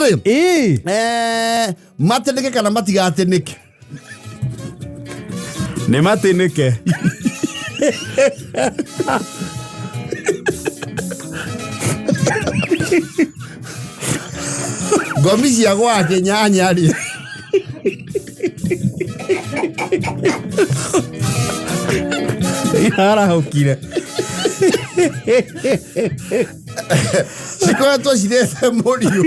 Atĩrĩrĩ, Ĩĩ. Matĩnĩke kana matigatĩnĩke? Nĩ matĩnĩke. Ngomi cia gwa kĩnyanya rĩ, Irarahũkire. Cikoretwo cirĩte mũriũ.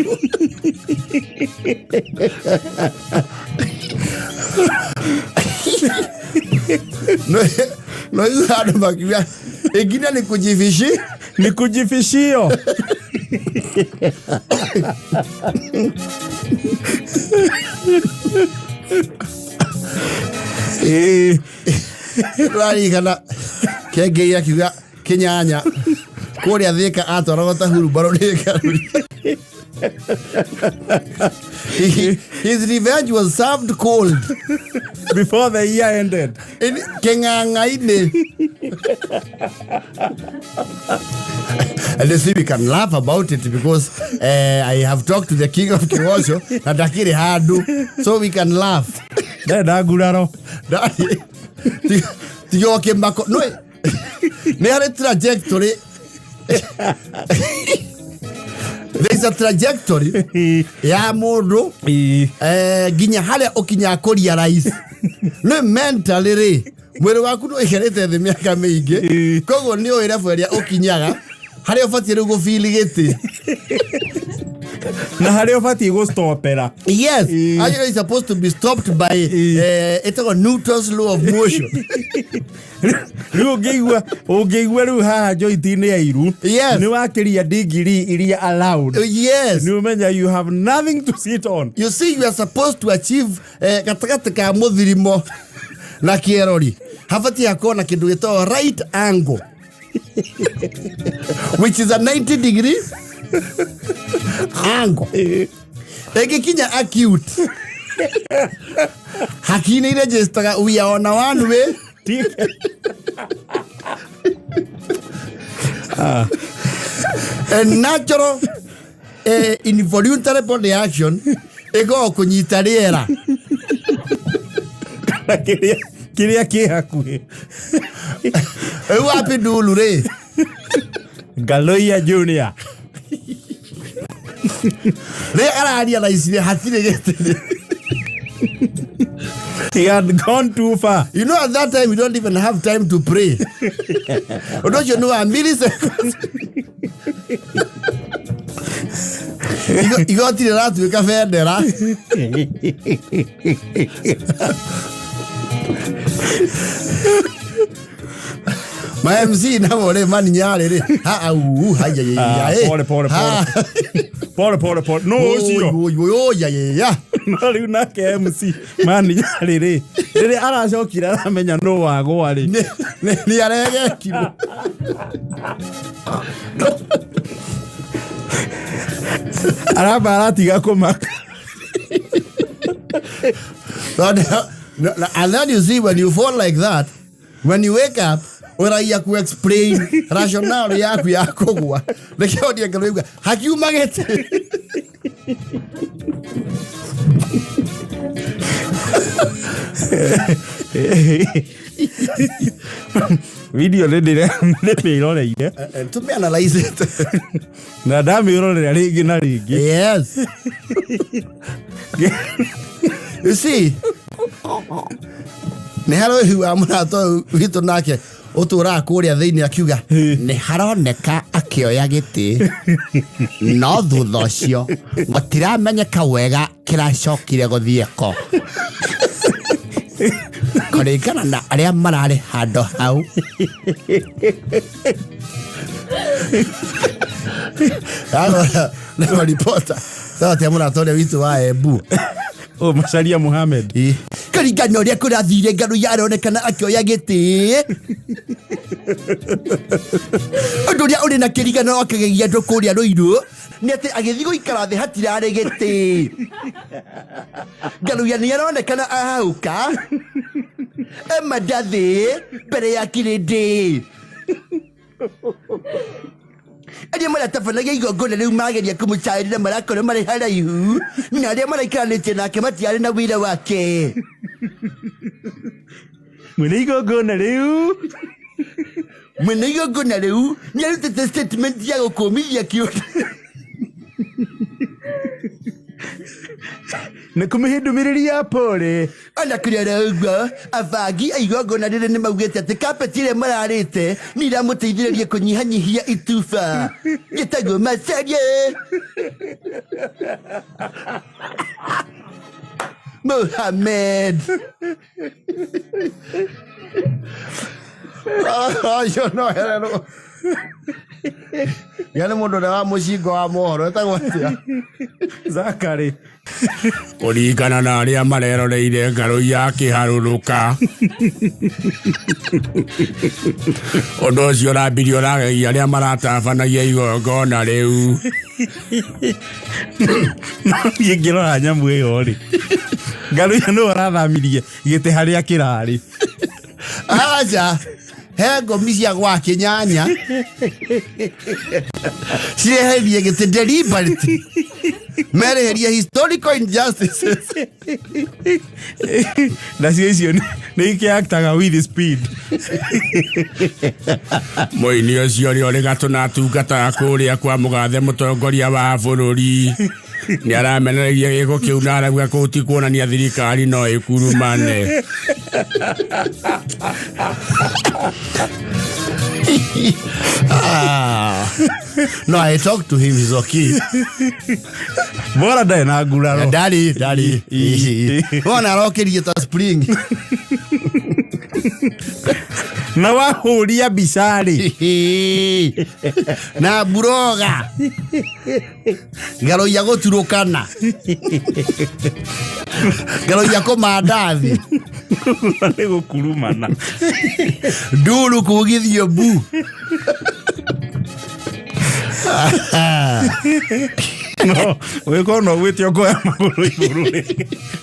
No icio andũ makiuga ingine ni kujifishi. Ni kujifishio. Ĩĩ. Rarikana kengei akiuga kĩnyanya kũrĩa Thĩka atwaragwo ta hurumbarũ nĩ Karuri. His revenge was served cold before the year ended. In kĩng'ang'a-inĩ. And you see, we can laugh about it because I have talked to the king of Kiwosho na ndakĩrĩ handũ, so we can laugh. Ndarĩ na nguraro. Tiga o kĩmako no nĩ harĩ trajectory. There is a trajectory ya mũndũ Ĩĩ. Nginya harĩa ũkinyaga kũrealize nĩ mentally rĩ, mwĩrĩ waku nĩ ũikarĩte thĩ mĩaka mĩingĩ. Koguo nĩ ũĩ level ĩrĩa ũkinyaga harĩa ũbatiĩ rĩu gũbili gĩtĩ na harĩa ũbatiĩ gũstopera. Yes. Actually, it's supposed to be stopped by ĩtagwo Newton's law of motion. Rĩu ũngĩigua rĩu haha joint-inĩ ya iru nĩ wakĩria degree iria allowed, nĩ ũmenya you have nothing to sit on. You see, you are supposed to achieve gatagatĩ ka mũthirimo na kĩerori habatiĩ hakorwo na kĩndũ gĩtagwo right angle, which is a 90 degree angle. Ĩngĩkinya acute hakiri registaga we are on a one way. A natural involuntary body action ĩkoragwo kũnyita rĩera. Kana kĩrĩa kĩ hakuhĩ. Rĩu wapindulu rĩ. Ngaloia Junior. Rĩ araria na icire hatirĩ gĩtĩ. He had gone too far. You know, at that time you don't even have time to pray. Ũndũ ũcio nĩ wa milliseconds. Igoti rĩratuĩka bendera. Ma MC namo rĩ maninyarĩ rĩ ha au haya. Ah, pole, pole, pole. Pole, pole, pole. No ũcio. Ya. No rĩu nake MC maninyarĩ rĩ, rĩrĩa aracokire aramenya nũ wagwa rĩ. Nĩ aregetirwo. Aramba aratiga kũmaka. But, no, no, and then you see, when you fall like that, when you wake up, ũragia ku explain rationale yaku ya kũgwa. Nĩkĩo ndiĩ ngĩrũigua hakiuma gĩtĩ. Video nĩ ndĩmĩroreire. Tũmĩ analyze it. Na ndamĩrorera rĩngĩ na rĩngĩ. Yes, you see, nĩ harĩ ũhiu wa mũrata ũyũ witũ nake ũtũraga kũrĩa thĩinĩ akiuga nĩ haroneka akĩoya gĩtĩ, no thutha ũcio gũtiramenyeka wega kĩracokire gũthiĩ ko kũringana na arĩa mararĩ handũ hau. Nĩ ripota tatia mũrata ũrĩa witũ wa Embu. Oh, Macharia Mohamed. Kũringana na ũrĩa kũrathire, ngano yaronekana akĩoya gĩtĩ, ũndũ ũrĩa ũrĩ na kĩrigano akĩgegia andũ kũrĩa Rũirũ nĩ atĩ agĩthiĩ gũikara thĩ hatirarĩ gĩtĩ. Ngaruya nĩ aronekana ahauka emandathĩ mbere ya kĩrĩndĩ. Arĩa maratabanagia igongona rĩu mageria kũmũcaĩrĩra marakorwo marĩ haraihu na arĩa maraikaranĩtie nake matiarĩ na wĩra wake. Mwene igongona rĩu. Mwene igongona rĩu nĩarutĩte statement ya gũkũmithia kĩũndũ. Na kũmĩhe ndũmĩrĩri ya pole. Ona kũrĩ oro ũguo, abangi a igongona rĩrĩ nĩ maugĩte atĩ kapeti ĩrĩa mararĩte nĩ iramũteithĩrĩria kũnyihanyihia ituba. Njĩtagwo Macharia. Mohamed. Acio no hererwo. Ya nĩ mũndũ ũrĩa wa mũcingo wa mohoro etagwo atĩa? Zakari. Kũringana na arĩa mareroreire ngarũ ya kĩharũrũka, ũndũ ũcio ũrambirie ũragegia arĩa maratabanagia igongona rĩu. No niĩ ngĩrora nyamũ ĩyo rĩ, ngarũ ĩyo nĩwe ũrathamirie gĩtĩ harĩa kĩrarĩ. Aca, he ngomi cia gwa kĩnyanya cireherie gĩtĩ deliberately mereherie historical injustices. Nacio icio nĩ ikĩaktaga with speed. Mũini ũcio ũrĩa ũrĩ gatũ na atungataga kũrĩa kwa mũgathe mũtongoria wa bũrũri nĩ aramenereirie gĩko kĩu na arauga kũu ti kuonania thirikari no ĩkurumane. Ah. No, I talk to him, he's okay. Bora ndarĩ na nguraro. Ndarĩ, ndarĩ. Wona arokĩrie ta spring. Na wahũria mbica rĩ. Na buroga. Ngaro ya gũturũkana. Ngaro ya kũmandathi. Nĩ gũkurumana. Nduru kugithio bu. No, wĩkorwo no gwĩte ũkoya magũrũ igũrũ rĩ.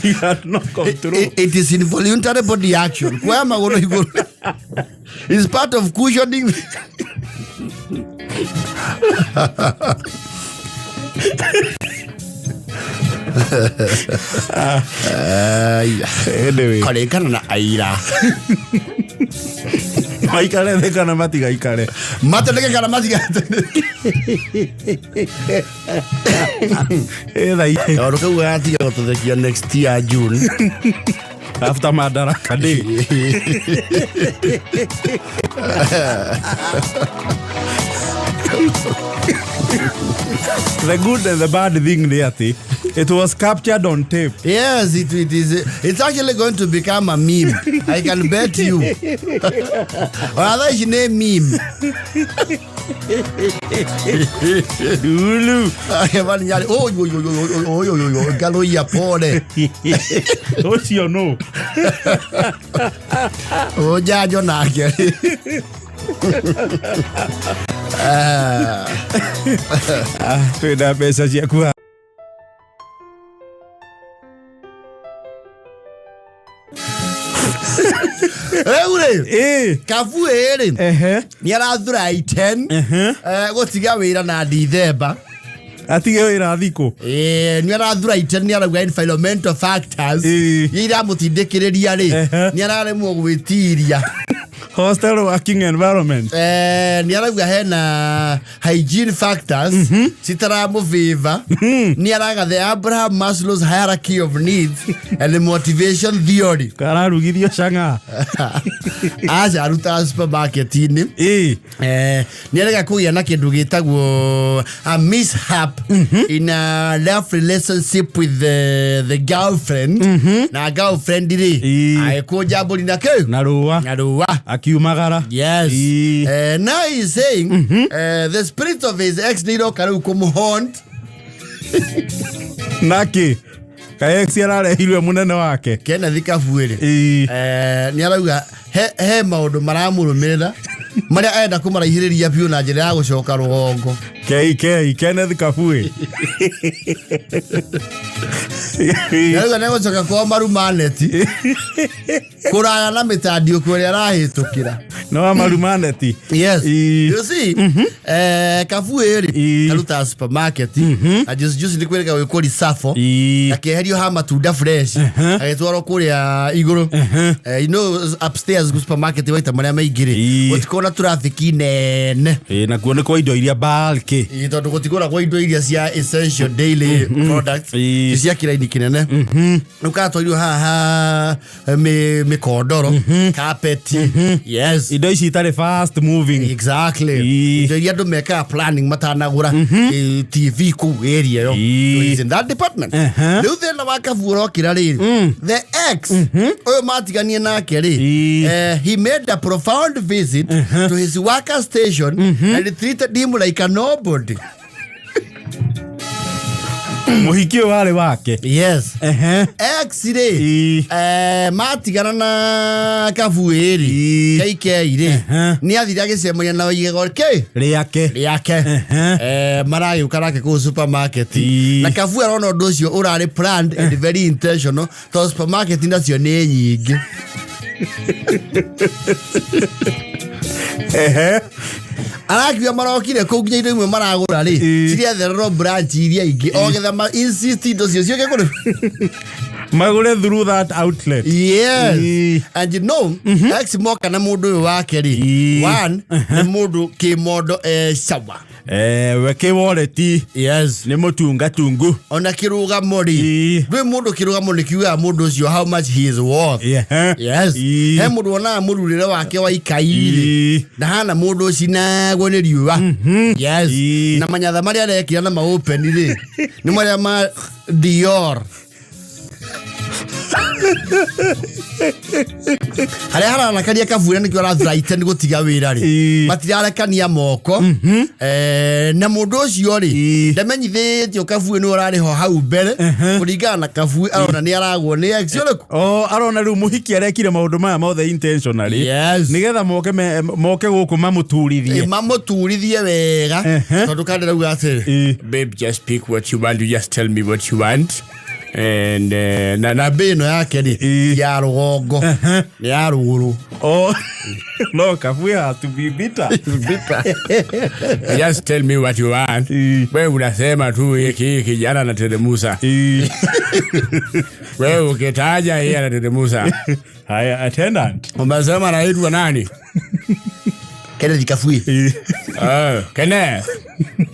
You had no control. It is involuntary body action. Kuoya magũrũ igũrũ is part of cushioning. Anyway, Kũringana na aira. Maikare thĩ kana matigaikare. Matendeke kana matigatendeke. Ĩ thaa Kaũndũ kau gagatiga gũtũthekia next year June. After Madaraka Day. The good and the bad thing nĩ atĩ it was captured on tape. Yes, it is. It's actually going to become a meme. I can bet you. Ona thaa ici nĩ meme. Ulu. Evan Nyali, oi, oi, oi, oi, oi, oi, oi, oi, Ngaloia pole. Ũcio nũ? Ũnjanjo nake. Twĩna mbeca ciaku. Rĩu rĩ, Ĩ. Kabuĩ rĩ, Ehe. nĩ arathura iten Ehe. Gũtiga wĩra na Dithemba. Atige wĩra thikũ. Nĩ arathura iten, nĩ arauga environmental factors iria iramũtindĩkĩrĩria rĩ, nĩ araremwo gwĩtiria. Hostel working environment. Nĩ arauga hena hygiene factors citaramũbĩva. Nĩ araga the Abraham Maslow's hierarchy of needs and the motivation theory. Kararugithio cang'a. Aca, arutaga supermarket-inĩ. Nĩ arega kũgĩa na kĩndũ gĩtagwo a mishap in a love relationship with the girlfriend, na girlfriend rĩ, agĩkũnja mbũri na kĩ Na rũa. Na rũa. Akiumagara. Yes. Now he's saying the spirit of his ex nĩ iroka rĩu kũmũhaunt. Naki kaex ararehirwe mũnene wake. Kenneth Kabuĩrĩ. Nĩ arauga he maũndũ maramũrũmĩrĩra marĩa arenda kũmaraihĩrĩria biũ na njĩra ya gũcoka rũgongo. KK Kenneth Kabue. Nĩ arauga nĩ gũcoka kwao marumaneti kũraya na mĩtandiũko ĩrĩa arahĩtũkĩra. No wa marumaneti. Yes. Ii. You see, kabuĩ rĩ Ii. karutaga supermarket na juice juice nĩ kwĩrĩga gwĩkwo risafo Ii. akĩeherio ha matunda fresh agĩtwarwo kũrĩa igũrũ. You know, upstairs supermarket waita marĩa maingĩ rĩ Ii. gũtikorwo na traffic nene. Ĩ, nakuo nĩ kwa indo iria balki. Ii, tondũ gũtigũragwo indo iria cia essential daily products. Ii. Cia kĩraini kĩnene. Rĩu katwarirwo haha mĩkondoro, carpet, yes. Indo ici itarĩ fast moving. Exactly. Ii. Indo iria andũ mekaga planning matanagũra, TV kũu area ĩyo. Ii. So he's in that department. Rĩu thĩna wa kabu ũrokĩra rĩrĩ, the ex ũyũ matiganie nake rĩ, Ii. he made a profound visit to his worker station and treated him like a nobody. Mũhiki ũyũ warĩ wake. Yes. Ehe. Ex rĩ, Ii. matigana na kabuĩ rĩ, Ii. KK rĩ, nĩ athire agĩcemania na igego kĩ Rĩake. Rĩake. Maragĩũka nake kũu supermarket. Ii. Na kabu arona ũndũ ũcio ũrarĩ planned and very intentional, tondũ supermarket nacio nĩ nyingĩ. Ehe. Arakiuga marokire kũu nginya indo imwe maragũra rĩ, Ii. cirethererwo branch iria ingĩ o getha ma insist indo cio ciũke kũrĩ Magũre through that outlet. Yes. Ii. And you know, ex moka na mũndũ ũyũ wake rĩ, Ii. one nĩ mũndũ kĩmondo, sawa. We kĩworeti. Yes. Nĩ mũtungatungu. Ona kĩrũgamo rĩ, Ii. ndwĩ mũndũ kĩrũgamo nĩ kiugaga mũndũ ũcio how much he is worth. Ehe. Yes. Ii. He mũndũ wonaga mũrurĩre wake wa ikai rĩ, Ii. ndahana mũndũ ũcinagwo nĩ riũa. Yes. Ii. Na manyatha marĩa arekĩra na maũpeni rĩ, nĩ marĩa ma Dior. Harĩa haranakaria kabura nĩkĩo arathuraite nĩ gũtiga wĩra rĩ, Ii. matirarekania moko. Na mũndũ ũcio rĩ, Ii. ndamenyithĩtio kabuĩ nĩ ũrarĩ ho hau mbere. Kũringana na kabuĩ, arona nĩ aragwo nĩ ex ũrĩkũ. O arona rĩu mũhiki arekire maũndũ maya mothe intentionally. Yes. Nĩgetha moke gũkũ mamũturithie. Mamũturithie wega, tondũ kandi rauga atĩrĩ, Ii. Babe, just pick what you want. You just tell me what you want. And na mbĩ ĩno yake rĩ, Ii. ti ya rũgongo, nĩ ya rũgũrũ. Oh, no, kabuĩ has to be bitter. Just tell me what you want. Ii. Wewe unasema tu hiki kijana anateremusa. Ii. Wewe ukitaja yeye anateremusa. Haya, attendant. Umesema anaitwa nani? Kenneth Kabuĩ. Ii. Kenneth.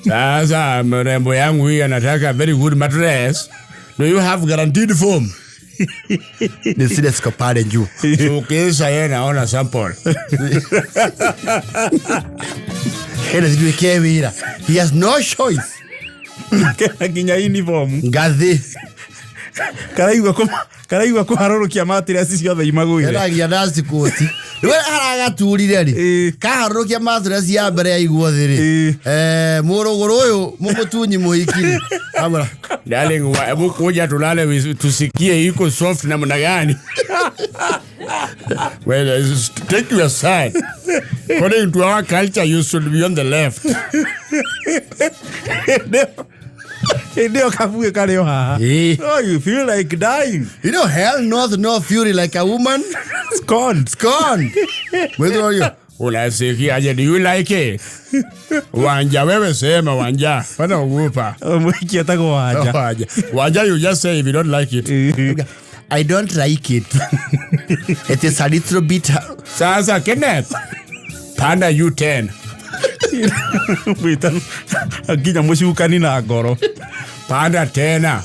Sasa mrembo yangu hii anataka very good mattress. Do you have guaranteed form? Nĩ zile ziko pale juu. Ukisha yeye naona sample. Kenneth nduĩke wĩra, he has no choice. Kena nginya uniform. Ngathĩ. Karaigua kũharũrũkia mattress ciothe imagũire. Endagia dustcoat rĩu haragaturire rĩ, Ii. kaharũrũkia mattress ya mbere yaigwo thĩ rĩ, Ii. mũrũgũrũ ũyũ mũmũtunyi mũhiki rĩ amũra. Darling, hebu kuja tulale tusikie iko soft namna gani. Well, take your side. According to our culture, you should be on the left. Hĩndĩ ĩyo kabuĩ karĩ o haha. Ii. Oh, you feel like dying. You know, hell knows no fury like a woman Scorned. scorned. Mwĩthũrio. Unasikiaje? Do you like it? Wanja, wewe sema wanja. Pana ogopa. Mũhiki etagwo Wanja. Wanja. Wanja, you just say if you don't like it. Ii. I don't like it. It is a little bit. Sasa Kenneth, panda U10. Mwĩta nginya mũcukani na ngoro. Panda tena.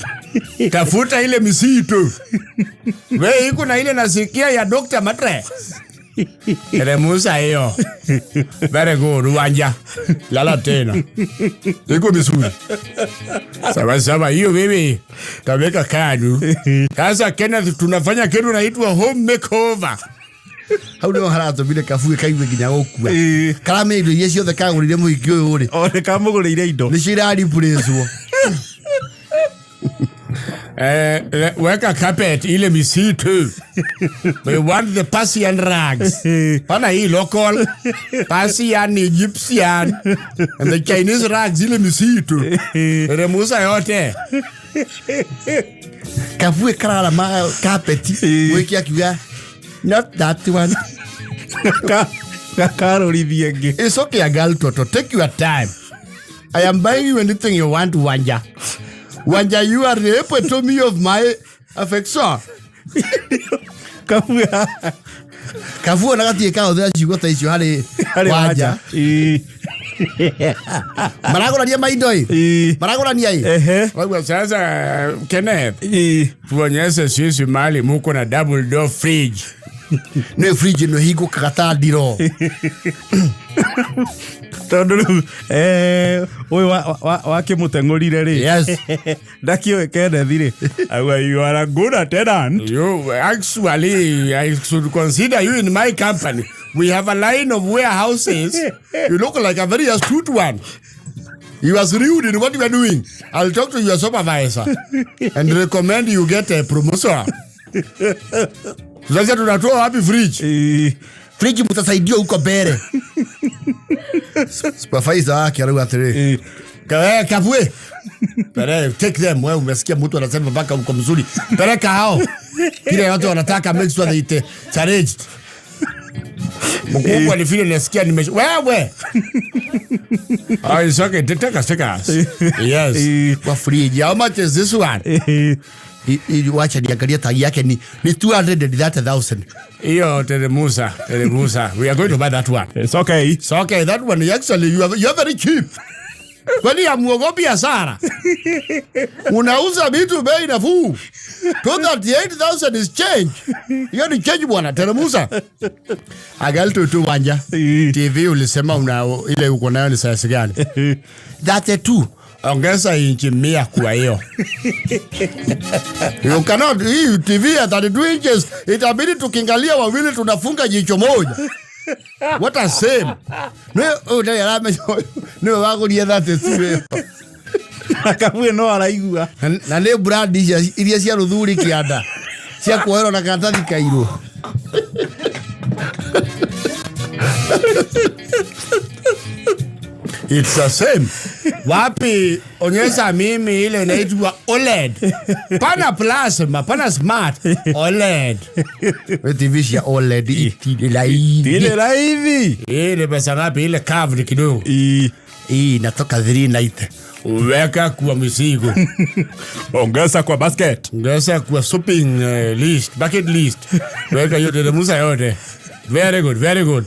Tafuta ile misitu. We iko na ile nasikia ya Dr. Matre. Teremusa hiyo. Very good, Wanja. Lala tena. Iko vizuri. Sawa sawa, hiyo mimi taweka kadu. Sasa Kenneth, tunafanya kitu naitwa home makeover. Hau nĩho haratũmire kabuĩ kaigue nginya gũkua. Ii. Karamenya indo iria ciothe kagũrire mũhiki ũyũ rĩ, O nĩ kamũgũrĩire indo. nĩcio iraripurĩcwo. Weka carpet ile misitu. We want the Persian rugs. Pana hii local Persian, Egyptian and the Chinese rugs ile misitu. Remusa yote. Kabuĩ karara ma carpet, Ii. mũhiki akiuga, "Not that one." Gakarũrithie ĩngĩ. It's okay, girl Toto. Take your time. I am buying you anything you want, Wanja. Wanja, you are the epitome of my affection. Kabue Kabue na gatirĩ kahũthĩra ciugo ta icio harĩ harĩ Wanja. Ĩĩ. Maragũrania maindo ĩ. Ĩĩ. Maragũrania ĩ. Ehe. Wagwa sasa Kenneth, Ĩĩ. tuonyeshe sisi mahali muko na double door fridge. Nĩ fridge ĩno ĩhingũkaga ta ndiro. Tondũ rĩu ũyũ wakĩmũteng'ũrire rĩ. Yes. Ndakĩũĩ Kenneth rĩ. Auga you are a good attendant. You actually, I should consider you in my company. We have a line of warehouses. You look like a very astute one. You are shrewd in what you are doing. I'll talk to your supervisor and recommend you get a promotion. Sasa tunatoa wapi fridge? Ĩĩ. Fridge mtasaidiwa huko mbere. Supervisor wake arauga atĩrĩrĩ. Ĩĩ. Kavue. Pere, take them. Wewe umesikia mtu anasema mpaka uko mzuri. Peleka hao. Kile watu wanataka make sure they challenged. Mkubwa ni vile nasikia nime wewe. Oh, it's okay. Take us, take us. Yes. Kwa fridge. How much is this one? Ĩĩ. Wacha niangalie tag yake ni 230,000. Hiyo Teremusa, Teremusa. We are going to buy that one. It's okay. It's okay, that one actually you are very cheap. Kwani hamuogopi hasara? Unauza vitu bei nafuu. 238,000 is change. Hiyo ni change bwana, Teremusa. Agal tu Wanja. TV ulisema una ile uko nayo ni size gani? 32. Ongeza inchi 100 kwa hiyo. You cannot, hii TV ya 32 inches itabidi tukiangalia wawili tunafunga jicho moja. What a shame. Nĩ wagũria 32 ĩyo. Kabue no araigua. Na nĩ brand icio iria cia rũthuri kĩanda cia kuoherwo na karatathi kairũ. It's the same. Wapi onyesha mimi ile inaitwa OLED. Pana plasma, pana smart OLED. We TV cia OLED itirĩ raithi. Ile raithi. Ile pesa ngapi ile curved kidogo? Ĩĩ. Hii inatoka 390. Weka kwa mzigo. Ongeza kwa basket. Ongeza kwa shopping list, bucket list. Weka yote Teremusa yote. Very good, very good.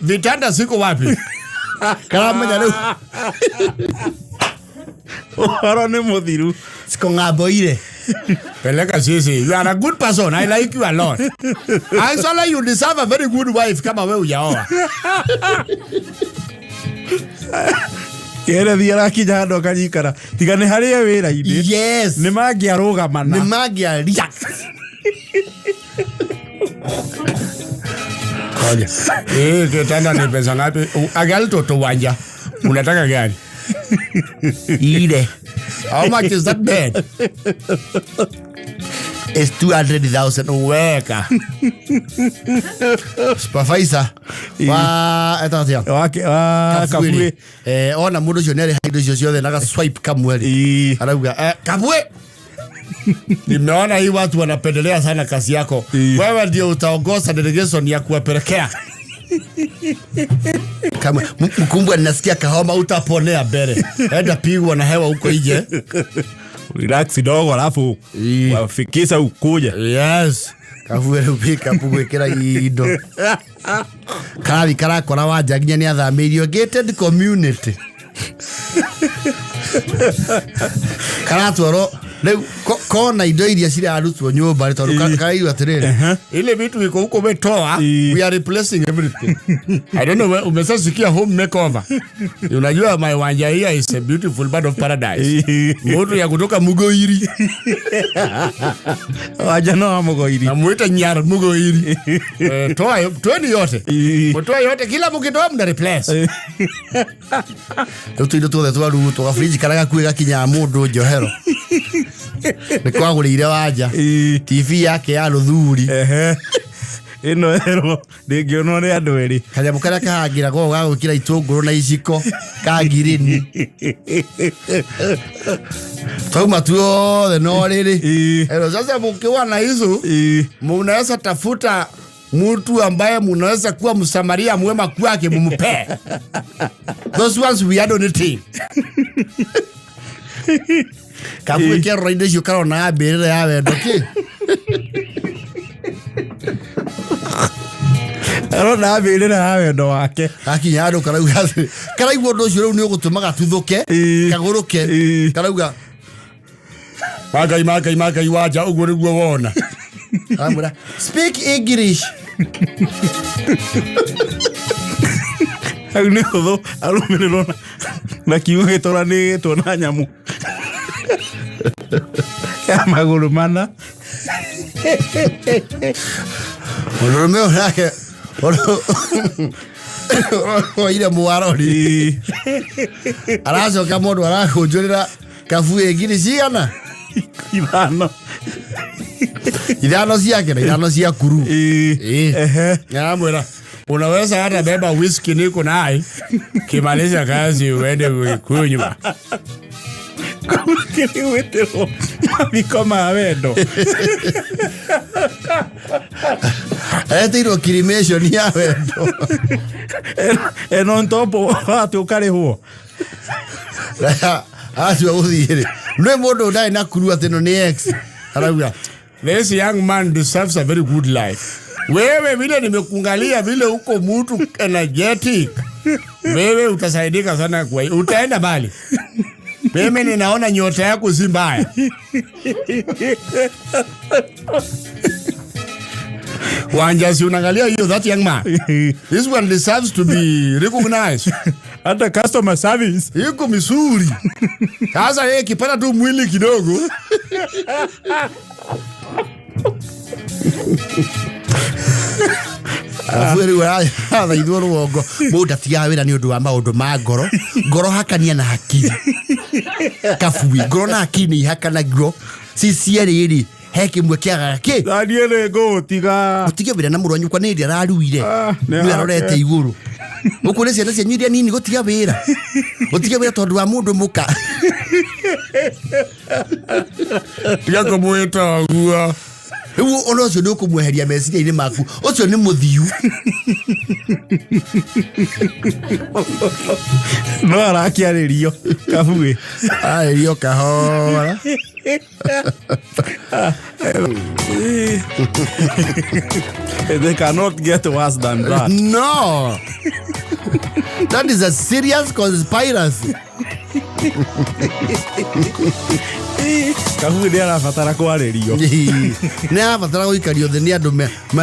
Vitanda siko wapi? Karamenya rĩu Ũhoro nĩ mũthiru. ciko ng'ambo-ire. Peleka sisi. You are a good person. I like you a lot. Actually, you deserve a very good wife kama wewe hujaoa. Kenneth arakinya handũ akanyikara. Tiga nĩ harĩa wĩra-inĩ. Yes. Nĩ mangĩarũgamana. Nĩ mangĩa react. Ngoja. Kitanda ni pesa ngapi? Agal toto Wanja. Unataka gani? Ile. How much is that bed? It's 200,000. Weka. Supervisor. Wa eta atia. Wa Kabue. Ona mũndũ ũcio nĩ arĩha indo icio ciothe na ga swipe kamwe rĩ. Ĩĩ. Arauga Kabue. Nimeona hii watu wanapendelea sana kazi yako. Wewe ndio utaongoza delegation ya kuwapelekea. Kama mkumbwa ninasikia kahoma utaponea mbele. Enda pigwa na hewa huko nje. Relax kidogo alafu wafikisha ukuja. Yes. Kabue rĩu pick up gwĩkĩra indo. Karathi karakora Wanja nginya nĩ athamĩirio gated community. Karatwarwo rĩu kona indo iria cirarutwo nyũmba rĩ, tondũ karaigua atĩrĩrĩ. Ile vitu iko huko umetoa, we are replacing everything. I don't know where umesasikia home makeover. Unajua my Wanja here is a beautiful bird of paradise. Mtu ya kutoka Mugoiri. Wanja no wa Mugoiri. Namuita Nyar Mugoiri. Toa, toeni yote. Mtoe yote, kila mkitoa mna replace. Rĩu tũindo tuothe twarutwo, gabrinji karĩa gakuĩ gakinyaga mũndũ njohero. Nĩ kwagũrĩire Wanja. TV yake ya rũthuri. Ĩno ĩrwo ndĩngĩonwo nĩ andũ erĩ. Kanyamũ karĩa kahangĩragwo ga gwĩkĩra itũngũrũ na iciko ka ngirini. Twauma tuothe no rĩrĩ. Ero sasa mkiwa na hizo, mnaweza tafuta Mtu ambaye munaweza kuwa msamaria mwema kwake mumpe. Those ones we are donating. Kabue kĩarora-inĩ icio karona ya mbĩrĩra ya wendo kĩ Arona mbĩrĩra ya wendo wake. Gakinya handũ karauga atĩ karaigua ũndũ ũcio rĩu nĩ ũgũtũma gatuthũke kagũrũke karauga Magai magai magai wanja ũguo nĩguo wona. Aramwĩra speak English. Hau nĩ hũthũ arũmĩrĩrwo na kiugo gĩtũranĩtwo na nyamũ ya magũrũ mana. Mũndũrũme ũyũ nake oire mwarori aracoka mũndũ arakũnjũrĩra kabuĩ ngiri cigana 5. 5 ciake na 5 cia kuru. Ehe. Aramwĩra unaweza hata beba whisky niko naye kimaliza kazi uende kunywa. Kĩrĩ gwĩtĩrwo mathiko ma wendo. Areteirwo cremation ya wendo. And on top of atĩ ũkarĩhwo. Atua gũthiĩ rĩ nĩ mũndũ ndarĩ na kuru atĩ no nĩ ex arauga This young man deserves a very good life. Wewe vile nimekuangalia vile uko mtu energetic. Wewe utasaidika sana kwa utaenda mbali. Mimi ninaona nyota yako si mbaya. Wanja si unaangalia hiyo that young man. This one deserves to be recognized. Hata customer service. Yuko misuri. Sasa yeye kipata tu mwili kidogo. Arabu rĩu arathaithwo rũgongo mũndũ ndatigaga wĩra nĩ ũndũ wa maũndũ ma ngoro. Ngoro hakania na hakiri. Kabui ngoro na hakiri nĩ ihakanagio ci cierĩ rĩ he kĩmwe kĩagaga kĩ. Na niĩ nĩ ngũgũtiga. Gũtige wĩra na mũrũ wa nyũkwa nĩ hĩndĩ araruire. Nĩ Nĩ arorete igũrũ. Gũkũ nĩ ciana cianyu iria nini gũtiga wĩra. Gũtiga wĩra tondũ wa mũndũ mũka. Tiga kũmwĩta ũguo. Rĩu ũndũ ũcio nĩ ũkũmweheria meciria-inĩ maku. Ũcio nĩ mũthiu. No arakĩarĩrio kabuĩ. Arĩrio kahora. They cannot get worse than that. No. That is a serious conspiracy. Kabuĩ nĩ arabatara kwarĩrio. Nĩ arabatara gũikario thĩ nĩ andũ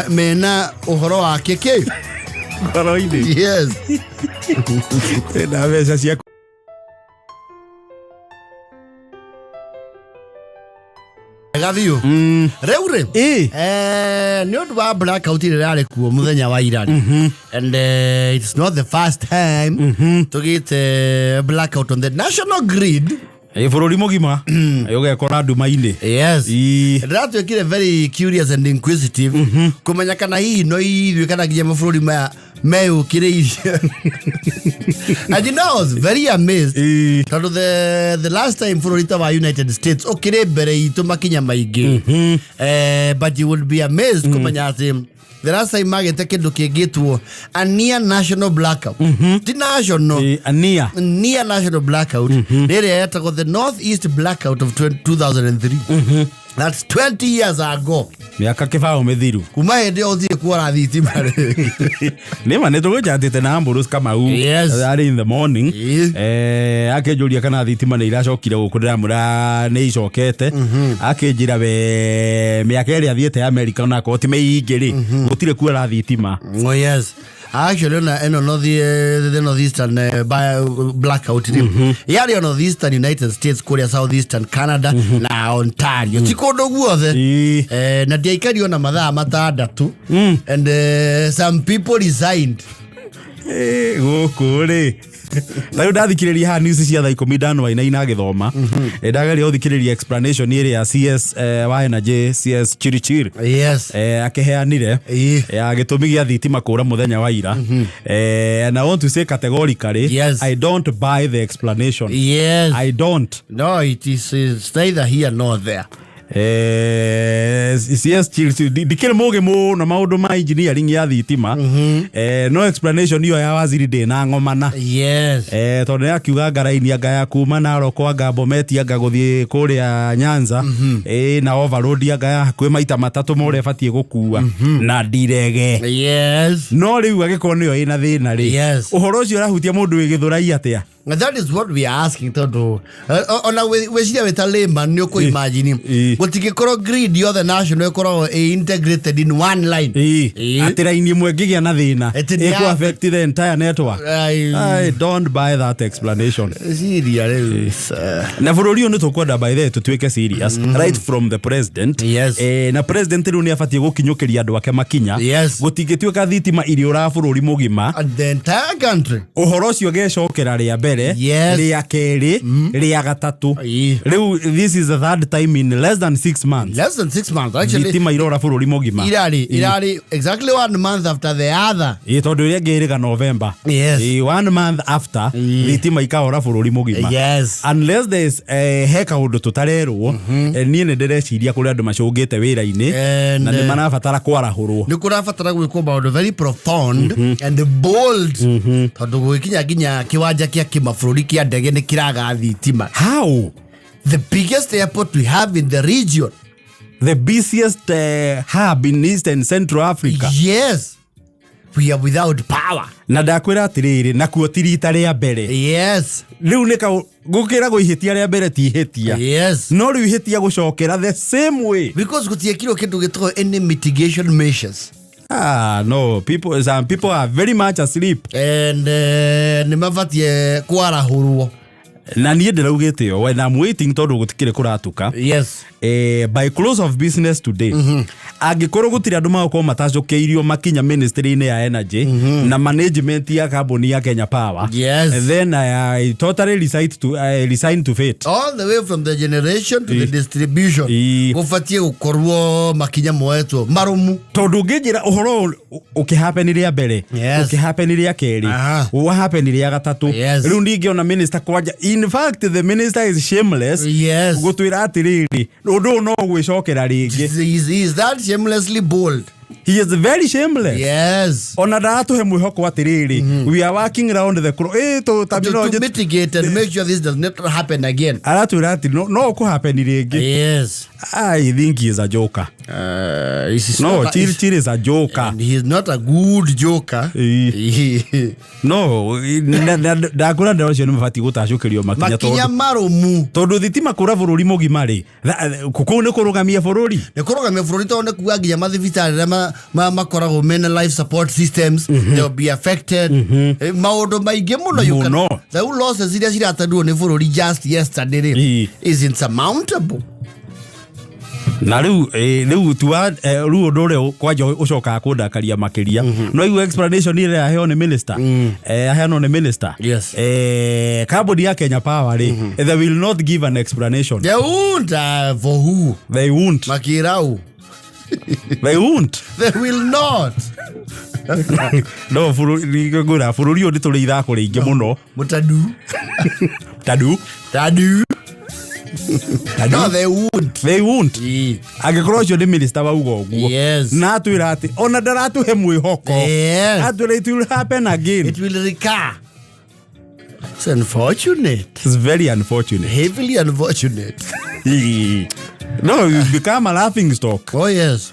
mena ũhoro wake kĩ? Ngoro-inĩ. Yes. Na mbeca cia Gathiũ. Rĩu rĩ, nĩ ũndũ wa blackout ĩrĩa ĩrarĩ kuo mũthenya wa ira rĩ. And it's not the first time tũgĩte blackout on the national grid. Bũrũri mũgima ũgekora nduma-inĩ. Yes. Ndĩratuĩkire very curious and inquisitive kũmenya kana hihi no ithuĩ kana nginya mabũrũri maya meyũkĩrĩirie. And you know, I was very amazed. Tondũ the last time bũrũri ta wa United States ũkĩrĩ mbere itũ makinya maingĩ. But you will be amazed kũmenya atĩ the last time magĩte kĩndũ kĩngĩtwo a near national blackout. Ti national. A near. Near national blackout. Rĩrĩa yetagwo the Northeast blackout of 2003. That's 20 years ago. Mĩaka kĩbaũ mĩthiru. Kuma hĩndĩ ĩyo ũthiĩ kuora thitima rĩ. Nĩ ma nĩ tũgũchatĩte na Ambrose Kamau. Yes. Arĩ in the morning. Akĩnjũria kana thitima nĩ iracokire gũkũ ndĩramwĩra nĩ icokete. Akĩnjĩra we mĩaka ĩrĩa athiĩte America ona akorwo ti mĩingĩ rĩ, gũtirĩ kuora thitima. Oh yes. Actually, ona eno north, the northeastern blackout mm Yarĩ o northeastern United States kũrĩa southeastern Canada na Ontario. Ti kũndũ guothe. Na ndiaikario na mathaa 6. And some people resigned. Gũkũ rĩ. Ta rĩu ndathikĩrĩria haha news cia thaa 10 Dan Wainaina agĩthoma. Ndageria gũthikĩrĩria explanation ĩrĩa CS wa Energy CS Chirichiri. Yes. Akĩheanire ya gĩtũmi gĩa thitima kũra mũthenya wa ira. And I want to say categorically, Yes. I don't buy the explanation. Yes. I don't. No, it is it's neither here nor there. CS Chills ndikĩrĩ mũgĩ mũno maũndũ ma engineering ya thitima. No explanation iyo ya waziri ndĩ ng'omana. Tondũ nĩ akiuga ngaraini anga ya kuma Narok, anga Bomet, anga gũthiĩ kũrĩa Nyanza, na overload anga ya hakuhĩ maita matatũ ma ũrĩa ĩbatiĩ gũkua na ndirege. No rĩu angĩkorwo nĩyo ĩna thĩna rĩ, ũhoro ũcio ũrahutia mũndũ wĩ Gĩthũrai atĩa? And that is what we are asking, tondũ ona wĩciria wĩ ta layman nĩ ũkũ-imagine gũtingĩkorwo grid yothe national ĩkoragwo ĩ integrated in one line. Atĩ raini ĩmwe ĩngĩgĩa na thĩna Ĩtĩ nĩ ĩkũ affect the entire network. I don't buy that explanation. Ciria rĩu. Na bũrũri ũyũ nĩ tũkwenda, by the way, tũtuĩke serious right from the president. Na president rĩu nĩ abatiĩ gũkinyũkĩria andũ ake makinya. Gũtingĩtuĩka thitima iriũraga bũrũri mũgima. And the entire country. Ũhoro ũcio gecokera rĩa mbere, rĩa kerĩ, rĩa gatatũ. Rĩu this is the third time in less than 6 months. Less than 6 months actually. Thitima irora bũrũri mũgima. Irarĩ exactly one month after the other. Ĩ, tondũ ĩrĩa ĩngĩ ĩrĩga November. Ĩ, one month after thitima ikahora bũrũri mũgima. Unless there's he kaũndũ tũtarerwo. Niĩ nĩ ndĩreciria kũrĩ andũ macũngĩte wĩra-inĩ And, na nĩ marabatara kwarahũrwo. Nĩ kũrabatara gwĩkwo maũndũ very profound and bold, tondũ gũgĩkinya nginya kĩwanja kĩa kĩmabũrũri kĩa ndege nĩ kĩraga thitima. How? The biggest airport we have in the region. The busiest hub in East and Central Africa. Yes, we are without power. Na ndakwĩra atĩrĩrĩ, nakuo ti rita rĩa mbere. Rĩu nĩ kaũ gũkĩragwo ihĩtia rĩa mbere ti ihĩtia. No rĩu ihĩtia gũcokera the same way. Because gũtiekirwo kĩndũ gĩtagwo any mitigation measures. Ah, no, people, some people are very much asleep. And nĩ mabatie kwarahũrwo. Na niĩ ndĩraugĩte o when I'm waiting, tondũ gũtikĩrĩ kũratuka. By close of business today, angĩkorwo gũtirĩ andũ magũkorwo matacũkĩirio makinya ministry-inĩ ya energy na management ya kambuni ya Kenya Power, then I totally resign to fate. All the way from the generation to the distribution, gũbatie gũkorwo makinya moetwo marũmu. Tondũ ũngĩnjĩra ũhoro ũyũ ũkĩhappen rĩa mbere, ũkĩhappen rĩa kerĩ, wahappen rĩa gatatũ, rĩu ningĩona minister kwanja, in fact the minister is shameless gũtwĩra atĩrĩrĩ, ũndũ ũyũ no gwĩcokera rĩngĩ. He is that shamelessly bold. He is very shameless. Ona ndaratũhe mwĩhoko atĩrĩrĩ, we are working round the clock To terminology mitigate and make sure this does not happen again. Aratwĩra atĩ no ũkũhappen rĩngĩ. I think he is a joker. He's No, not a, Chill Chill is a joker. And he is not a good joker. No, ndakwĩra ndero ũcio nĩ mabatiĩ gũtacũkĩrio makinya. Makinya Tondũ marũmu. Tondũ thitima kũra bũrũri mũgima rĩ, kũu nĩ kũrũgamia bũrũri. Nĩ kũrũgamia bũrũri, tondũ nĩ kuga nginya mathibitarĩ arĩa makoragwo mena life support systems, they will be affected. Maũndũ maingĩ mũno you can- Mũno. Rĩu losses iria ciratanirwo nĩ bũrũri just yesterday rĩ, is insurmountable. Na rĩu rĩu tuwa rĩu ũndũ ũrĩa kwanja ũcokaga kũndakaria makĩria, no igua explanation ĩrĩa aheo nĩ minister, aheanwo nĩ minister, kambuni ya Kenya Power rĩ, they will not give an explanation. They won't, for who? They won't. Makirau. They won't. They will not. No bũrũri ngwĩra, bũrũri ũyũ nĩ tũrĩ ithako rĩingĩ mũno. Mutadu. Tadu. Tadu. Tadu. No, they won't. They won't. Angĩkorwo ũcio nĩ minister wauga ũguo, na atwĩra atĩ ona ndaratũhe mwĩhoko, atwĩra it will happen again. It will recur. It's unfortunate. It's very unfortunate. Heavily unfortunate. No, you become a laughing stock. Oh yes.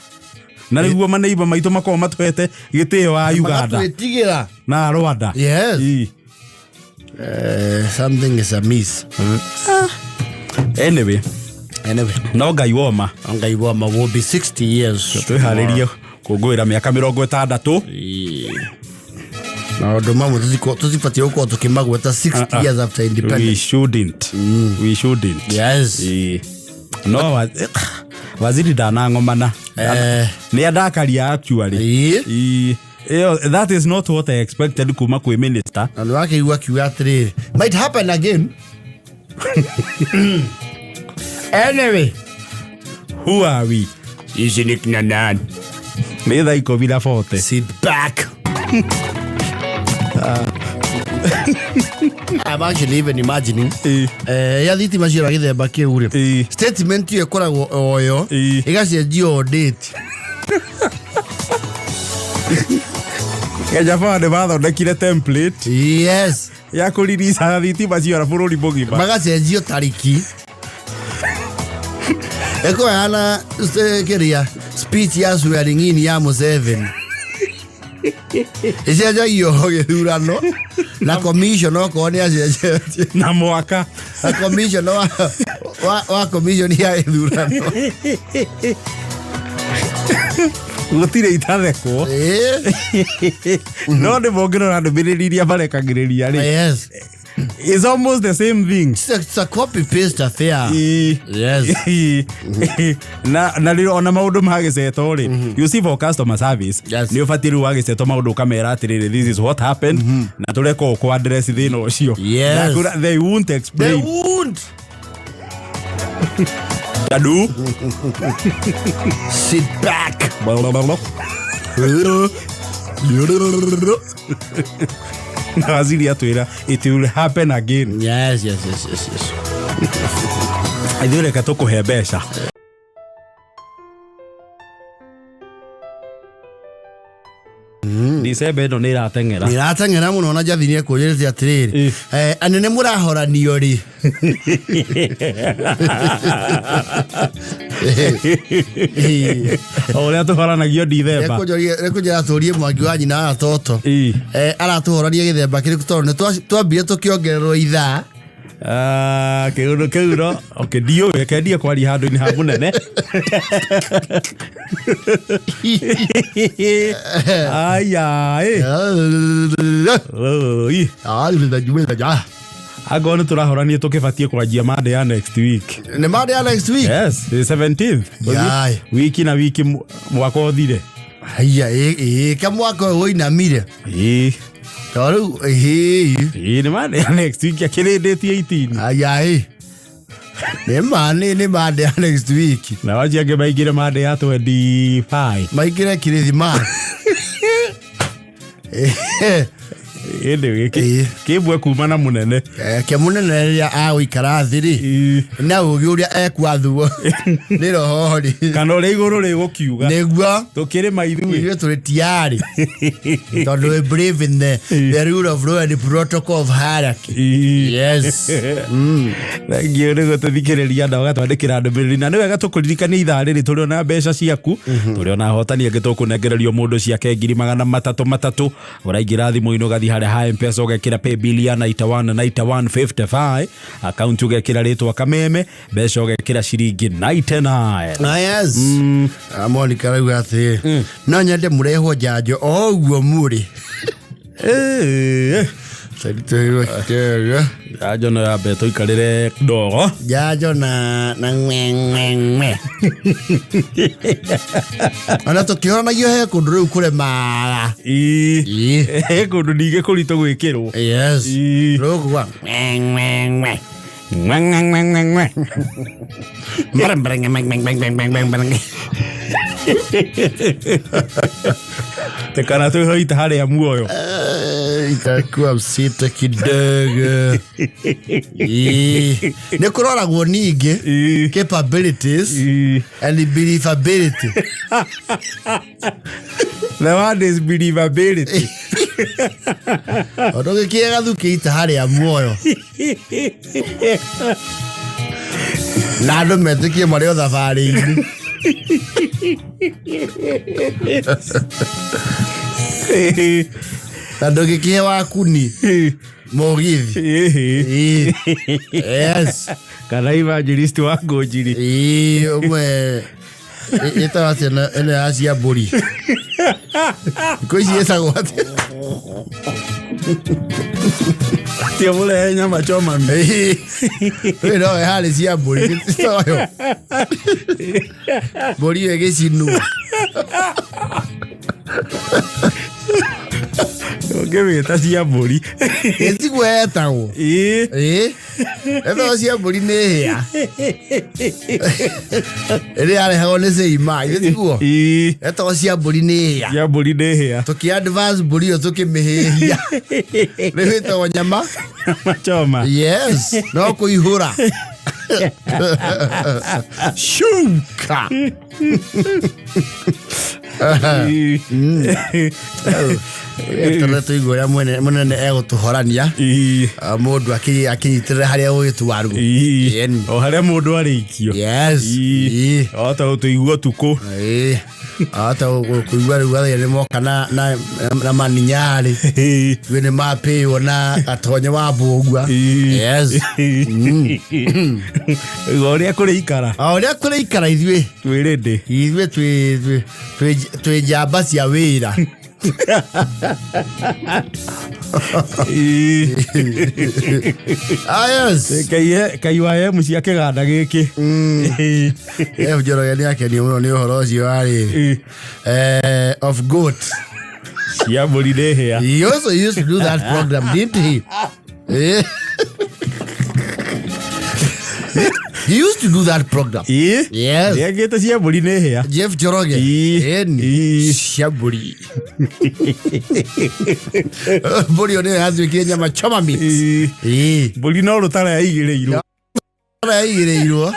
Na nĩguo maneiba maitũ makorwo matũhete gĩtĩo wa Uganda Magatwĩtigĩra. na Rwanda. Something is amiss. Anyway, Anyway, no Ngai woma. Ngai woma will be 60 years. Twĩharĩrie kũngũĩra mĩaka 60. Maũndũ mamwe tũtibatiĩ gũkorwo tũkĩmagweta 60 years after We independence. shouldn't, we shouldn't. No waziri ndanang'omana. Nĩ andakaria actually. Ĩyo, that is not what I expected kuma kwĩ minister. Na nĩ wakĩigua akiuga atĩrĩrĩ, might happen again. Anyway. Who are we? Ici nĩ kina nani? Nĩ thaa 10:40. Sit back. I'm actually even imagining Ĩĩ. Ya thitima ciora gĩthemba kĩu rĩ, Ĩĩ. statement ĩyo ĩkoragwo oyo, Ĩĩ. ĩgacenjio o date. Kenya Power nĩ mathondekire template ya kũririca thitima ciora bũrũri mũgima. Magacenjio tariki ĩkũheana kĩrĩa speech ya swearing in ya Museveni ĩcenjagio gĩthurano na commission okorwo nĩ acenjetie Na mwaka. Na commission wa commission ya gĩthurano. Gũtirĩ itathekwo. No nĩ mongĩrora ndũmĩrĩri iria marekagĩrĩria rĩ, it's almost the same thing. It's a copy paste affair. Na rĩrĩa ona maũndũ ma gĩceto rĩ, you see, for customer service, nĩ ũbatiĩ rĩu wagĩceto maũndũ ũkamera atĩrĩrĩ, this is what happened, na tũreka ũkũ address thĩna ũcio. Na they won't They explain. won't. Tadu. Sit back. Na waziri atwĩra it will happen again. Yes. Ithuĩ reke tũkũhe mbeca. Dicemba ĩno nĩ ĩrateng'era. Irateng'era mũno na Njathi nĩ ekũnjĩrĩte atĩrĩrĩ, anene mũrahoranio rĩ? O ũrĩa tũhoranagio Dithemba. Rekũnjĩra tũrie Mwangi wa nyina wa toto. Aratũhorania gĩthemba kĩrĩkũ, tondũ nĩ twambire tũkĩongererwo ithaa. Ah, kĩũndũ kĩu no okay, ndiũĩ, reke ndie kwaria handũ-inĩ ha mũnene. Aya ĩ. Oi. Angorwo nĩ tũrahorania tũkĩbatiĩ kwanjia Monday ya next week. Nĩ Monday ya next week? Yes, the 17th. Yai. Wiki na wiki mwaka ũthire. Haiya, ĩ kamwaka ũyũ ũinamire. Ĩĩ. Tondũ rĩu ĩĩ. Ĩĩ, nĩ Monday ya next week akĩrĩndĩtie 18. Aya ĩ, nĩ ma nĩ Monday ya next week. Na wacio angĩ maingĩre Monday ya 25. Maingĩre Kĩrĩthimathi. Ĩndĩ Ĩĩ. kĩmbwe kuma na mũnene. Ke mũnene rĩrĩa agũikara thĩ rĩ, na ũgĩ ũrĩa ekwathwo nĩ roho rĩ, kana ũrĩa igũrũ rĩgũkiuga. Nĩguo. Tũkĩrĩma ithuĩ. Ithuĩ tũrĩ tiarĩ tondũ we believe in the rule of law and the protocol of hierarchy. Yes. Thengio nĩ gũtũthikĩrĩria na ũgatwandĩkĩra ndũmĩrĩri, na nĩ wega tũkũririkania ithaa rĩrĩ tũrĩ ona mbeca ciaku, tũrĩ ona ahotani angĩ tũkũnengererio mũndũ ciake ngiri magana matatũ matatũ. Ũraingĩra thimũ-inĩ, ũgathiĩ harĩa ha Mpesa, ũgekĩra paybill ya 91 91 55, akaunti ũgekĩra rĩtwa Kameme, mbeca ũgekĩra ciringi 99. Ah, yes. Monica arauga atĩ no nyende mũrehwo njanjo o ũguo mũrĩ. Njanjo no yambe tũikarĩre ndogo. Njanjo na ng'we ng'we ng'we ona tũkĩhoranagia he kũndũ rĩu kũremaga. Ĩĩ. Ĩĩ. He kũndũ ningĩ kũritũ gwĩkĩrwo. Rũkũ gwa ng'we ng'we ng'we. Ng'we, ng'we, ng'we, ng'we, ng'we. Mbere, mbere, ng'we, ng'we, ng'we, ng'we, ng'we, ng'we, ng'we. Tekana twĩhoita harĩa muoyo. Itakuwa msito kidogo. Ĩĩ. Nĩ kũroragwo ningĩ capabilities and believability. The word is believability. Tondũ gĩkĩe gathukĩ harĩa muoyo na andũ metĩkie marĩ o thabarĩ-inĩ. Na ndũgĩkĩhe wakuni mũgithi. Ĩĩ. Yes. Kana evangelist wa ngũnjiri. Ĩĩ, ũmwe ĩtagwo atĩa ĩno ya cia mbũri thikũ ici, ĩtagwo atĩa? Tio mũrehe nyama choma. Ĩĩ no harĩ cia mbũri toyo mbũri ĩyo ĩgĩcinwo. Ũngĩmĩta cia mbũri. Ĩtiguo yetagwo. Ĩĩ. Ĩĩ. Ĩtagwo cia mbũri nĩ hĩa. Ĩrĩa yarehagwo nĩ ceima, ithe tiguo? Ii. Ĩtagwo cia mbũri nĩ hĩa. Cia mbũri nĩ hĩa. Tũkĩ advance mbũri ĩyo tũkĩmĩhĩhia. Rĩu ĩtagwo nyama. Machoma. Yes, no kũihũra. Shuka. Ii. Tũrĩa tũigua ũrĩa mũnene egũtũhorania. Ii. Mũndũ akĩnyitĩrĩra harĩa ũgĩtwarwo. Ii. Ĩni. O harĩa mũndũ arĩikio. Yes. Ii. Ii. O ta gũtũigua ũtukũ. Ĩĩ. Ata kũigua rĩu athĩa nĩ moka na maninyarĩ. Ii. Ithuĩ nĩ mapĩywo na gatonye wa mbũgua. Ii. Yes. Igua ũrĩa kũrĩ ikara. O ũrĩa kũrĩ ikara ithuĩ. Twĩ ready. Ithuĩ twĩ njamba cia wĩra. Ii. Ah, yes. Kai wa emu cia kĩganda gĩkĩ. Ii. Njoroge nĩ akenio mũno nĩ ũhoro ũcio wa rĩrĩ. Of goat. Cia mbũri nĩ hĩa. He also used to do that program, didn't he? He used to do that program. Ii. Yes. Nĩekĩte cia mbũri nĩ hĩa. Jeff Njoroge. Ii. Ĩni. Ii. Cia mbũri. Mbũri ĩyo nĩyo yatuĩkire nyama choma meat. Ii. Ii. Mbũri no rũtara yaigĩrĩirwo. Yaigĩrĩirwo.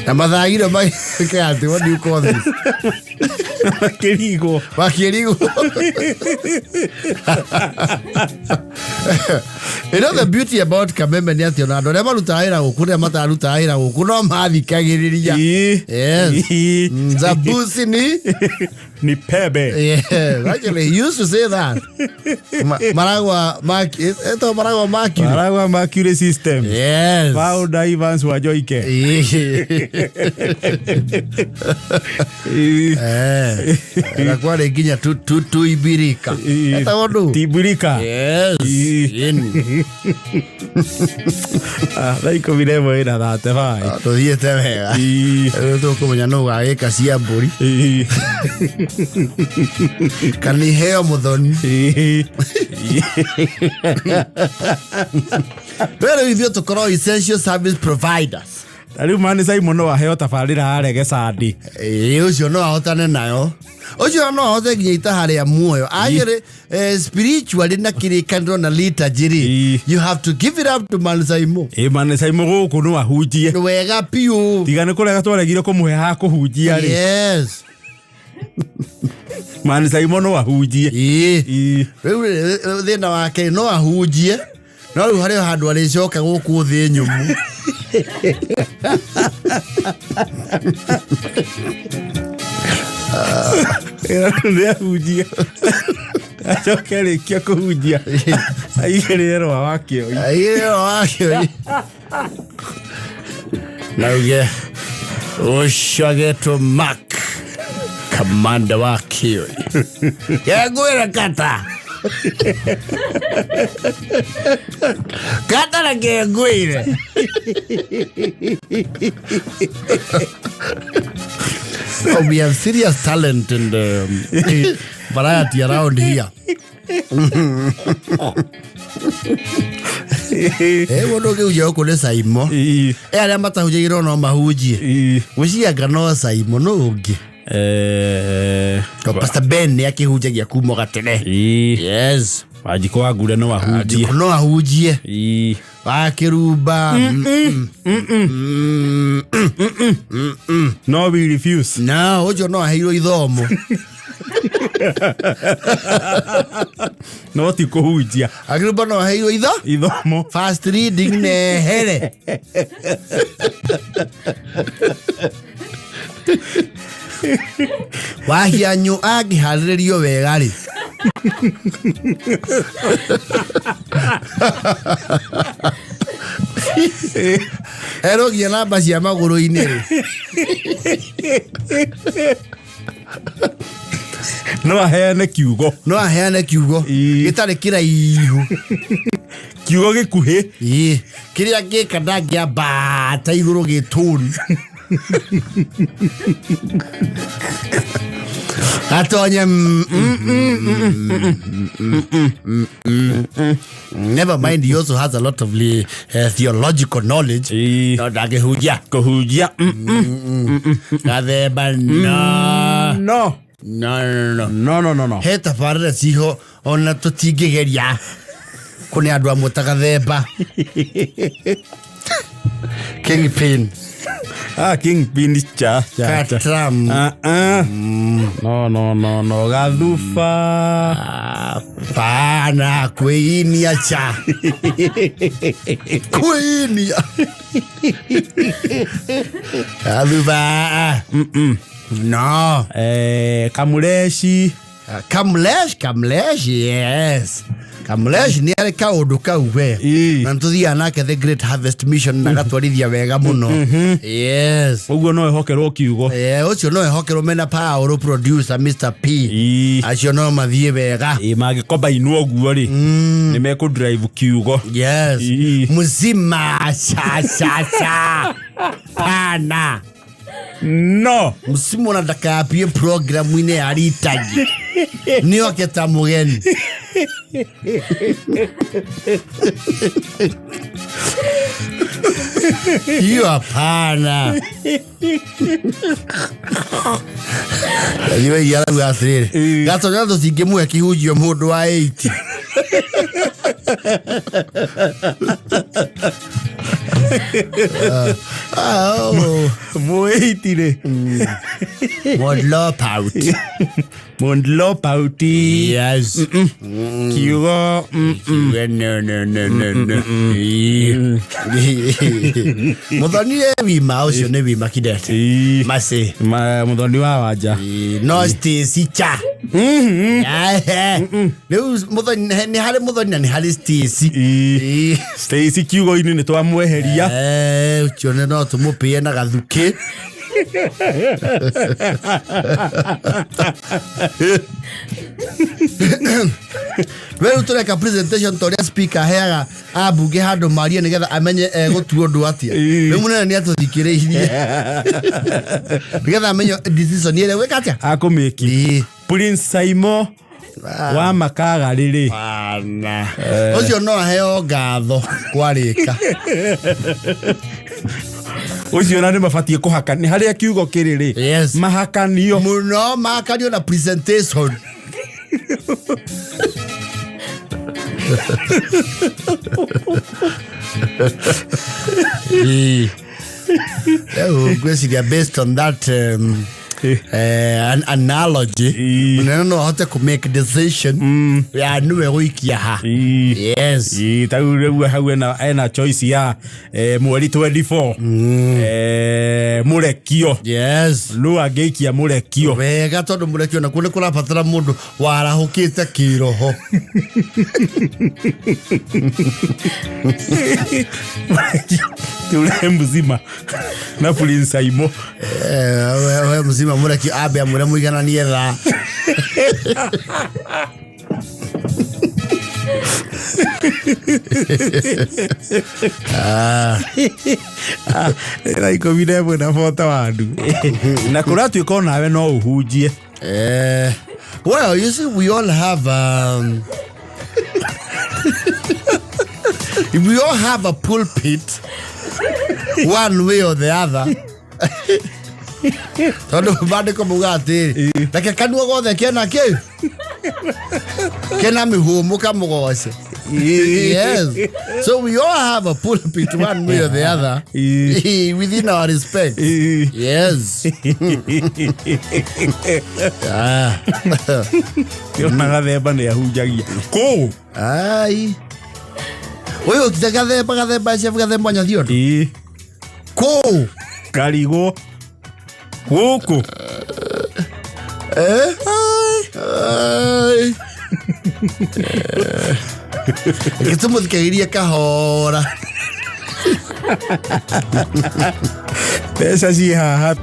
Na mathagiro magĩke atĩ, what do you call this? Makĩrigwo. Makĩrigwo. You know the beauty about Kameme nĩ atĩ ona andũ arĩa marutaga wĩra gũkũ na arĩa matarutaga wĩra gũkũ no mathikagĩrĩria. Ii. Yes. Ii. Zabusi ni Ni pebe. Yes, actually he used to say that. Maragwa Mark, eto Maragwa Mercury. Maragwa Mercury system. Yes. Founder Evans Wanjoike. Ii. Na kwarĩ nginya tuibirika. Ii. Etagwo ndũ? Tibirika. Yes. Ii. Ĩni. Thaa 11 ĩna 35. Tũthiĩte wega. Ii. Rĩu tũkũmenya nũ ũgagĩka cia mbũri. Ii. Kana iheo mũthoni. Ii. We rĩu ithuĩ tũkorwo essential service providers. Ta rĩu mani Simon no aheo tabarĩra arege candi. Ĩĩ, ũcio no ahotane nayo. Ũcio no ahote nginya itaha rĩa muoyo. Actually, spiritually na kĩrĩkanĩro na liturgy rĩ, Ĩĩ. you have to give it up to Man Saimo. Ĩ mani Simon gũkũ no ahunjie. Wega piũ. Tiga nĩ kũrega twaregire kũmũhe ha kũhunjia rĩ. Yes. Mani Simon no ahunjie. Ĩĩ. Ĩĩ. Rĩu rĩ, thĩna wake no ahunjie no rĩu harĩ o handũ arĩcoka gũkũ thĩ nyũmũ. Nĩ ahunjie. Acoke arĩkia kũhunjia aigĩrĩre rwa wa kĩoi. Aigĩrĩre rwa wa kĩoi. Na uge ũcio agetwo Mark kamanda wa kĩoi. Ngwĩre kata. Kata reke ngwĩre. Oh, we have serious talent in the variety around here. Mũndũ ũngĩhunjia gũkũ nĩ Saimo. Arĩa matahunjagĩrwo no mahunjie. Gwĩciria no Saimo nũ ũngĩ. Pastor Ben nĩ akĩhunjagia kuma gatene. Yes. Wanjikũ wa Ngure no ahunjie. Wanjikũ no ahunjie. Wakĩrumba. No we refuse. No, ũcio no aheirwo ithomo. No ti kũhunjia. Akĩrumba no aheirwo itho? Ithomo. Fast reading nehere. Wahianyũ angĩharĩrĩrio wega rĩ. Erwo nginya namba cia magũrũ-inĩ rĩ. No aheane kiugo. No aheane kiugo. Gĩtarĩ kĩraihu. Kiugo gĩkuhĩ. Ĩĩ. Kĩrĩa angĩka ndangĩambata igũrũ gĩtũni. Gatonye Never mind, he also has a lot of theological knowledge. Ĩĩ. No ndangĩhunjia. Kũhunjia. Gathemba no. No. No, no, no. No, no, no, no. He tabarĩra ciho ona tũtingĩgeria kũnĩ andũ amwe ta Gathemba. Kingpin. Ah, Kingpin cha cha cha. Katram. Ah, ah. No, no, no, no. Gathuba. Pana kwĩinia cha. Kwĩinia. Gathuba. No. Kamureshi. Kamlesh, Kamlesh, yes. Kamlesh nĩ arĩ kaũndũ kau we. Ĩĩ. Na nĩtũthiaga nake The Great Harvest Mission na agatwarithia wega mũno. Yes. Ũguo no ehokerwo kiugo. Ũcio no ehokerwo mena Paul producer Mr. P. Ĩĩ. Acio no mathiĩ wega. Ĩĩ, mangĩkombainwo ũguo rĩ, nĩ mekũ drive kiugo. Yes. Ĩĩ. Mzima cha cha cha. Pana. No. Msimu ona ndakambie programu-inĩ ya ritaji. Nĩoke ta mũgeni. Hiyo hapana. Thiĩ arauga atĩrĩrĩ, Ĩĩ. Gatonya tũtingĩmũhe kĩhunjio mũndũ wa 80. Oh. Mũĩiti rĩ. Mũdropout. Mũdropout. Yes. Kiugo. Kiugo no, no, no, no, no. Mũthoni e wima ũcio nĩ wima kidete. Ĩĩ. Macĩ. Mũthoni wa wanja. No Stacy cha. Rĩu mũthoni nĩ harĩ mũthoni na nĩ harĩ Stacy. Ĩĩ. Ĩĩ. Stacy kiugo-inĩ nĩ twamweheria. Ũcio nĩ no tũmũpĩe na gathukĩ. We rĩu tũreka presentation ta ũrĩa speaker aheaga ambunge handũ marie nĩgetha amenye egũtua ũndũ atĩa. Ĩĩ. Rĩu mũnene nĩ atũthikĩrĩirie nĩgetha amenye decision ĩrĩa gwĩka atĩa. Akũmĩki. Ĩĩ. Prince Saimo wa Makagarĩ rĩ. Bana. Ũcio no aheo ngatho kwarĩka. Ũcio na nĩ mabatiĩ kũhaka nĩ harĩa kiugo kĩrĩ rĩ. Yes. Mahakanio. Mũno makanio na presentation. Ĩĩ. Rĩu ngwĩciria based on that an analogy Ĩĩ. mũnene no ahote kũ make decision ya nĩwe gũikia ha. Ĩĩ. Yes. Ĩĩ, ta rĩu rĩu hau ena choice ya mweri 24 mũrekio. Yes. Nũ angĩikia mũrekio. Wega tondũ mũrekio nakuo nĩ kũrabatara mũndũ warahũkĩte kĩroho. Mũrekio ule mzima na Prince Saimo. We mzima mũrekio ambe amwĩre mũigananie thaa. Thaa ikũmi na ĩmwe na bota wandu. Na kũratuĩka onawe no ũhunjie. Well, you see, we all have we all have a pulpit one way or the other. Tondũ maandĩko maugaga atĩrĩ, reke kanua gothe kena kĩ? Kena mĩhũmũ kamũgoce. Yes. So we all have a pulpit one way or the other within our respect. Yes. Ona Gathemba nĩ ahunjagia. Kũũ? Ai. Ũyũ ũkĩte Gathemba, Gathemba, Chef Gathemba Nyathiondo. Ĩĩ. Kũũ? Karigwo. Gũkũ? Ai. Reke tũmũthikagĩrie kahora. Mbeca ciĩ haha.